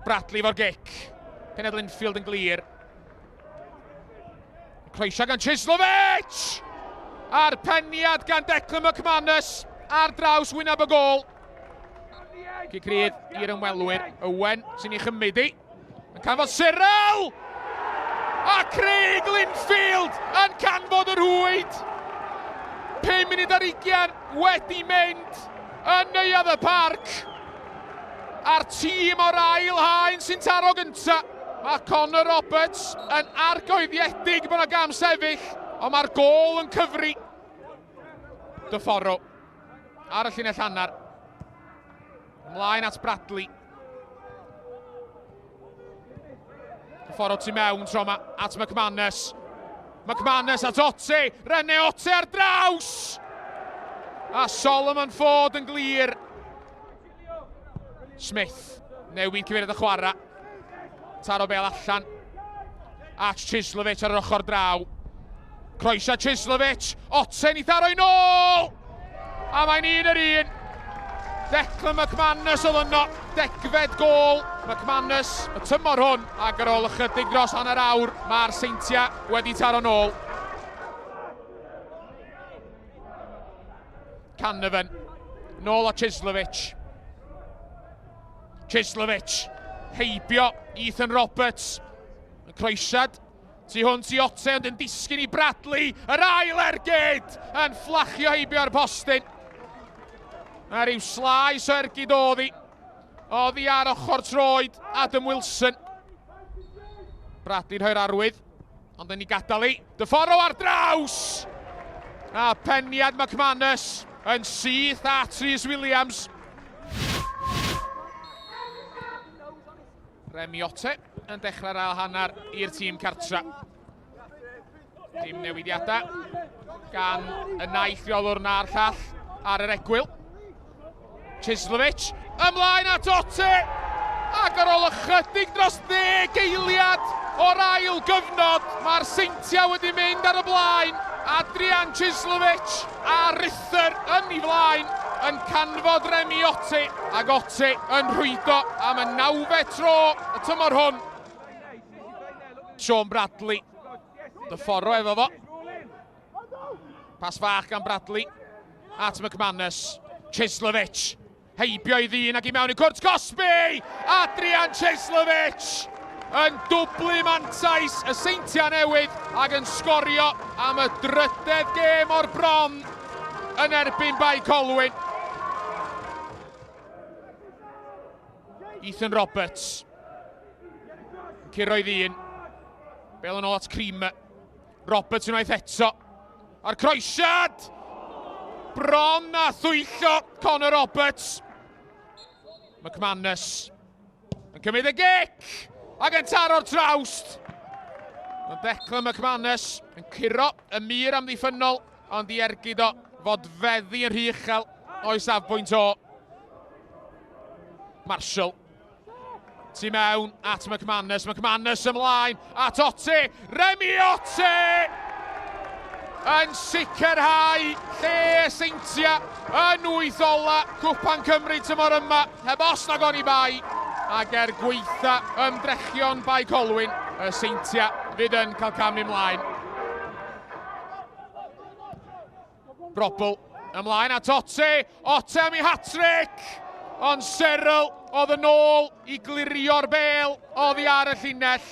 Bradley fo'r gic. Pened Linfield yn glir. Croeso gan Chislovic! A'r peniad gan Declan McManus ar draws wyneb y gôl. Cic rydd i'r ymwelwyr. Owen sy'n ei chymryd i. Yn canfod Cyril! A Craig Linfield yn canfod y rhwyd! 5 munud ar 20 wedi mynd yn neuadd y parc. A'r tîm o'r ail haen sy'n taro gynta. Mae Connor Roberts yn argoeddiedig bod yna gam sefyll, ond mae'r gôl yn cyfri. Dyfforro ar y llinell hanner. Ymlaen at Bradley. Dyfforro tu mewn tro yma at McManus. McManus at Otte. Rene Otte ar draws! A Solomon Ford yn glir. Smith, newid cyfeiriad y chwarae. Taro bel allan. At Chislovic ar yr ochr draw. Croesa Chislovic. Otten i tharo i nôl! A mae'n un yr un. Declan McManus oedd yno. Degfed gol McManus y tymor hwn. Ac ar ôl ychydig dros hanner awr, mae'r Seintiau wedi taro nôl. Canavan. Nôl at Chislovic. Chislovic. Heibio Ethan Roberts. Y croesiad. Tu hwnt i Otte ond yn disgyn i Bradley. Yr ail ergyd yn fflachio heibio ar postyn. Mae rhyw slaes o ergyd oddi. Oddi ar ochr troed Adam Wilson. Bradley rhoi'r arwydd. Ond yn ei gadael i. Dyfforro ar draws! A peniad McManus yn syth at Rhys Williams. Remy Otte yn dechrau'r ail hanner i'r tîm cartra. Dim newidiadau gan y naill reolwr na'r llall ar yr egwyl. Chislovic ymlaen at Otte! Ac ar ôl ychydig dros ddeg eiliad o'r ail gyfnod, mae'r Seintiau wedi mynd ar y blaen. Adrian Chislovic a Rither yn ei flaen yn canfod Remy Otte, ac Otte yn rhwydo am y nawfed tro y tymor hwn. Sean Bradley, dyfforo efo fo. Pas fach gan Bradley at McManus. Chislovic. Heibio i ddyn ac i mewn i cwrt Cosby! Adrian Chislovic yn dwblu mantais y Seintiau Newydd ac yn sgorio am y drydedd gêm o'r bron yn erbyn Bae Colwyn. Ethan Roberts. Curo i ddyn. Bel yn ôl at Creamer. Roberts unwaith eto. A'r croesiad! Bron a thwyllo Connor Roberts. McManus yn cymryd y gic ac yn taro'r trawst. Mae Declan McManus yn curo y mur amddiffynnol ond i ergyd o fod feddi yn rhy uchel o'i safbwynt o. Marshall Tu mewn at McManus, McManus ymlaen at Otte, Remy Otte! Yn sicrhau lle Seintia yn wyth ola Cwpan Cymru tymor yma, heb os nag oni bai. Ac er gweitha ymdrechion Bae Colwyn, y Seintia fydd yn cael cam ymlaen. Brobl ymlaen at Otte. Otte am ei hat-trick! Ond Cyril oedd yn ôl i glirio'r bel oddi ar y llinell.